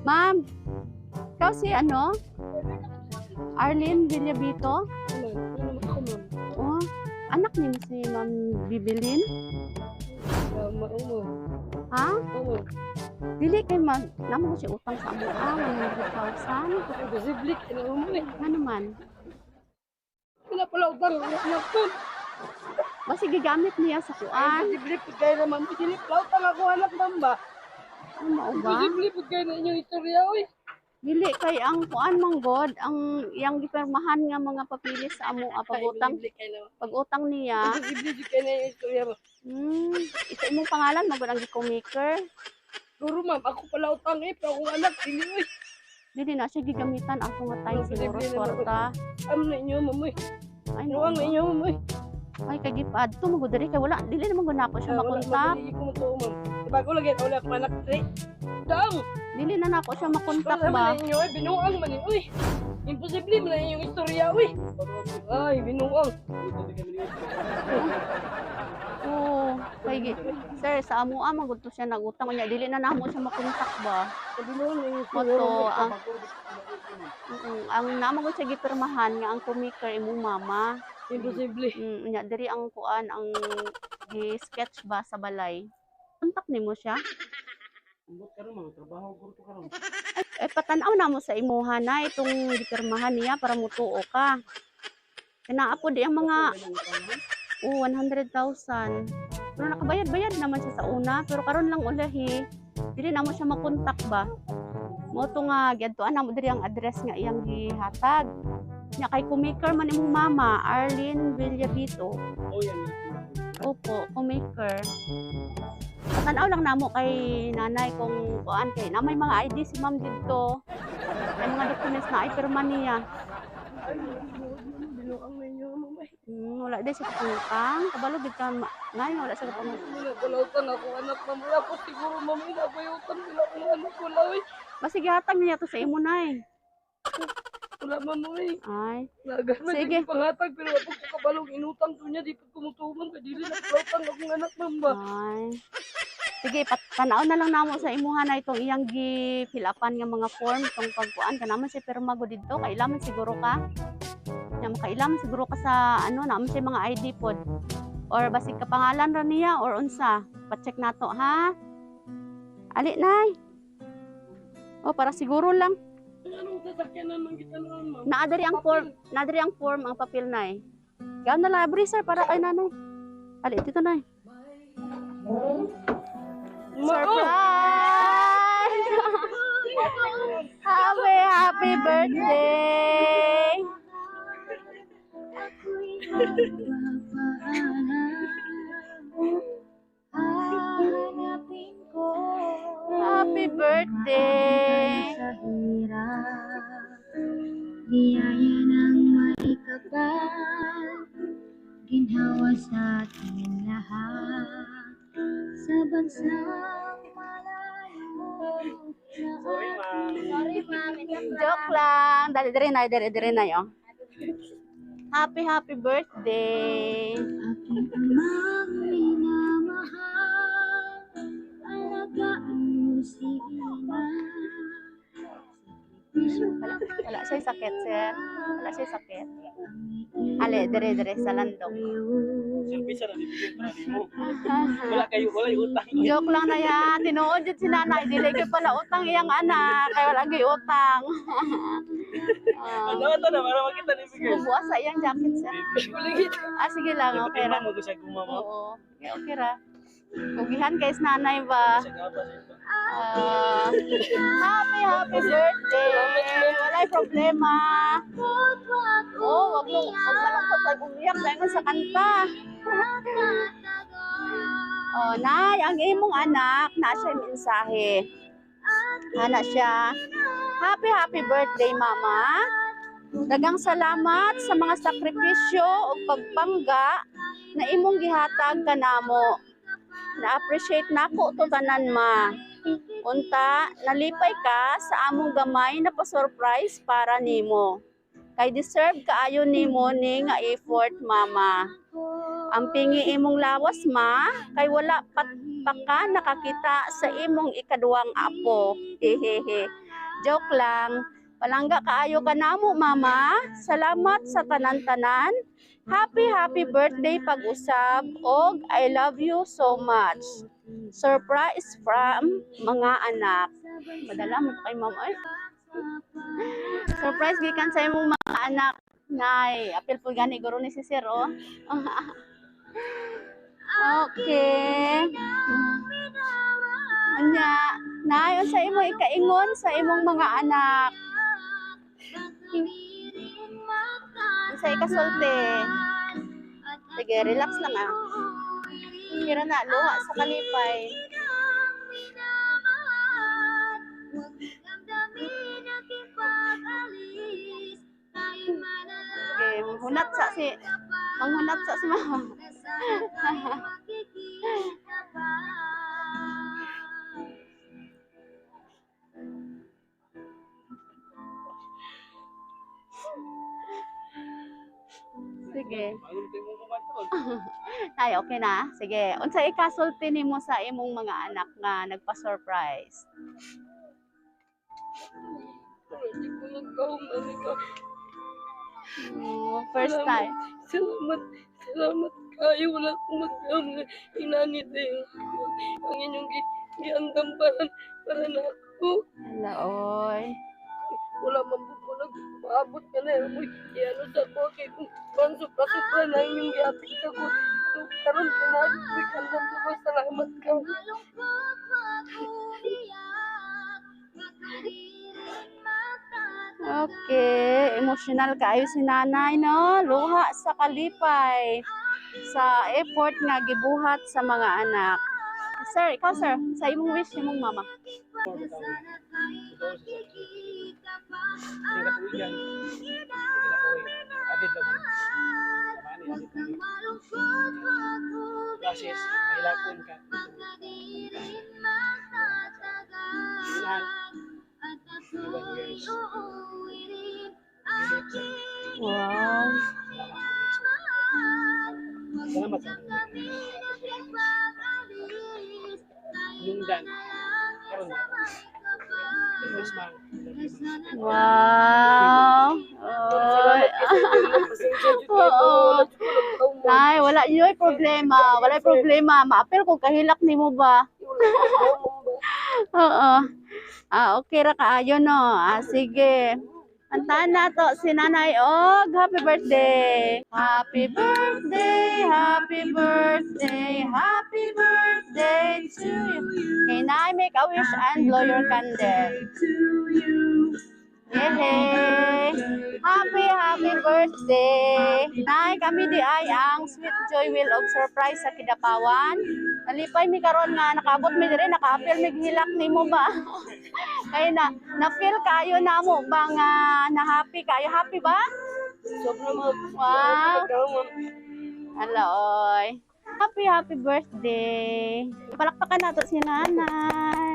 Ma'am, ikaw si ano? Arlene Villabito? Ano? Ano ako, ma'am? Oh, anak ni mo si Ma'am Bibilin? Mama, oo. Ha? Oo. Dili kay mag namo ko siya utang sa amo ah, 100,000. Imposible kay na mo eh. Nga naman. Wala pala utang ang anak ko. Basta gigamit niya sa kuan. Imposible pud kay na, ma'am. Dili pala utang ako anak, ma'am ba? Ano mao ba? Imposible pud kay na inyong istorya oy. Dili kay ang kuan man god, ang iyang gipirmahan nga mga papilis sa amo ah, pag-utang, Imposible kay na. pag-utang niya. Imposible jud kay na inyong istorya ba. Isa imong pangalan man gud ang gikumaker. Guro, ma'am, ako pala utang eh, pero akong anak dili oy. Dili na siya gigamitan ato nga time siguro Imposible na kwarta. Ano na inyo, ma'am oy? Ay, Ano no, ang inyo, ma'am oy? Ay, kay gipaadto mo gud diri kay wala dili naman gud nako siya Ah, wala, makontak. ma'am, dili ko matuo, ma'am. Diba ko lagi wala akong anak dili. Dang! Dili na nako siya makontak Wala ba. man na inyo eh, binuang man eh, uy. Imposible man na inyong istorya, uy. Ay, binuang. Oo, kay sir sa amo ah man gud to siya nagutang unya dili na namo siya makontak ba. Binuang na inyong istorya. Moto ang ang namo gud siya gipirmahan nga ang kumaker imong mama. Imposible. Unya diri ang kuan ang gi-sketch ba sa balay. Kontak nimo siya. Ambot karon mga trabaho guro to karon. Eh patan-aw na mo sa imuha na itong gipirmahan niya para mutuo ka. Kanaa po di ang mga oh, 100,000. Pero nakabayad-bayad naman siya sa una, pero karon lang ulahi. Dili na mo siya makontak ba. Mo to nga giadtuan na mo diri ang address nga iyang gihatag. Nya kay kumaker man imong mama, Arlene Villabito. Oh yan. Opo, kumaker. Patanaw lang namo kay nanay kung kuan kay na may mga ID si ma'am didto. May mga documents na ay pirma niya. Ay, binuang na inyo, ma'am. Ay, Wala din siya kapangutang. Kabalo gid ka nay, wala siya kapangutang. wala pala utang ako anak, ma'am. Wala ko siguro, ma'am. Wala ko yung utang. Wala akong anak. Wala, uy. Basta gihatag niya to sa imo nay. Wala, ma'am, uy. Ay, Nagan man Sige. sige. Pangatag, pero ako ko kabalong inutang to niya. Di pa kumutuman. Kaya dili na pala utang akong anak, ma'am ba? Ay. Sige, tanaw na lang namo sa imuha na itong iyang gipilapan nga mga form itong pagkuan ka naman si pirma gud didto kailangan siguro ka. Nya makailaman siguro ka sa ano naman siya mga ID pod or basig kapangalan ra niya or unsa. Pa-check nato ha. Ali nay. Oh, para siguro lang. Anong sasakyan naman kita noon, ma'am? Naadari ang form, naadari ang form ang papel nay. Gaon na library sir para kay nanay. Ali dito nay. Ma, oh! Surprise! Happy, happy birthday! Hahanapin ko Happy birthday! sa hirap. Biyaya ng may kapal, ginhawa sa ating lahat. Sa bansang malayo na Sorry, ma'am. Sorry, ma'am. Joke lang. Dali, diri na, diri, diri na, oh. Happy, happy birthday! Aking amang minamahal, alagaan mo si ina. Sakripisyo Wala, wala siya sakit, sir. Wala siya sakit. Ale, diri, diri, sa landong. Service ra bibigyan ko na nimo. Wala kayo, wala yung utang. Joke lang na yan. Tinuod yun si nanay. Dili kayo pala utang iyang anak. Kaya wala kayo utang. Ah, Ano to na para makita ni bigay. bubuas sa iyang jacket, sir. Ah, sige lang. Okay ra. Mo ko siya gumama. Oo. Okay, okay ra. Kugihan kay nanay ba? Siya nga pa siya. Ah, happy, happy birthday! Wala'y problema. Oh, wag mo, wag malungkot pag umiyak dahil sa kanta. Oh, nay, ang imong anak, na siya mensahe. Ana siya. Happy, happy birthday, mama. Dagang salamat sa mga sakripisyo ug pagpangga na imong gihatag kanamo. Na-appreciate nako to tanan, ma. Unta, nalipay ka sa among gamay na pa-surprise para nimo. Kay deserve kaayo nimo ni nga effort, mama. Ang pingi imong lawas, ma, kay wala pa, pa ka nakakita sa imong ikaduwang apo. Hehehe. Joke lang. Palangga kaayo ka namo, Mama. Salamat sa tanan-tanan. Happy, happy birthday pag-usab og I love you so much. Surprise from mga anak. Madala mo kay Mama. Ay. Surprise gikan sa imong mga anak. Nay, apil po gani guro ni si Sir, oh. Okay. Anya, Nay, unsa imo ikaingon sa imong mga anak? Unsa ikasulti? Sige, relax lang ah. Kira na, luha sa kalipay. Sige, manghunat sa si mama. Sige. Ano tayo mo mamatol? Ay, okay na. Sige. Unsa ikasulti nimo sa imong mga anak nga nagpa-surprise? Wala di ko nagkaon ani ka. Oh, first time. Salamat, salamat kayo. Wala akong magkaon nga inani tayo. Ang inyong giandam para na ako. Hala, oy. Wala man po po nag-maabot ka na. Uy, iano sa ko kay kung man supra-supra na inyong giapit sa ko. So, karon ka na, uy, andam ko ko, salamat ka. Okay, emotional kaayo si nanay, no? Luha sa kalipay sa effort nga gibuhat sa mga anak. Sir, ikaw sir, sa imong wish imong mama. Hindi ka tuwigan. Hindi na ko adid lang. Tama ni adid lang. Process, mahilakon ka. Inahan. 21 years. Philip sa Wow. Salamat sa Nungdan. Karon na. Christmas man. Wow. Oy. Salamat kasi inyo, pasensya jud kayo. Oo. Wala jud ko nagkaon. Nay, wala yoy problema. Walay problema. Maapil kung kahilak nimo ba? Wala ko nagkaon ba? Oo. Ah, okay ra kaayo no. Ah, sige. Kantahan na to si Nanay og happy birthday. Happy birthday, happy birthday, happy birthday to you. Okay, Nay, make a wish and blow your candle. Yehey! Happy, happy birthday! Nay, kami di ay ang Sweet Joy Wheel of Surprise sa Kidapawan. Nalipay mi karon nga nakaabot mi diri, nakaapil mi hilak nimo ba? Kay na na-feel kayo namo ba nga na happy kayo? Happy ba? Sobra ma'am. Wow. Nagkaon, ma'am. Hala oy. Happy, happy birthday. Palakpakan nato si nanay.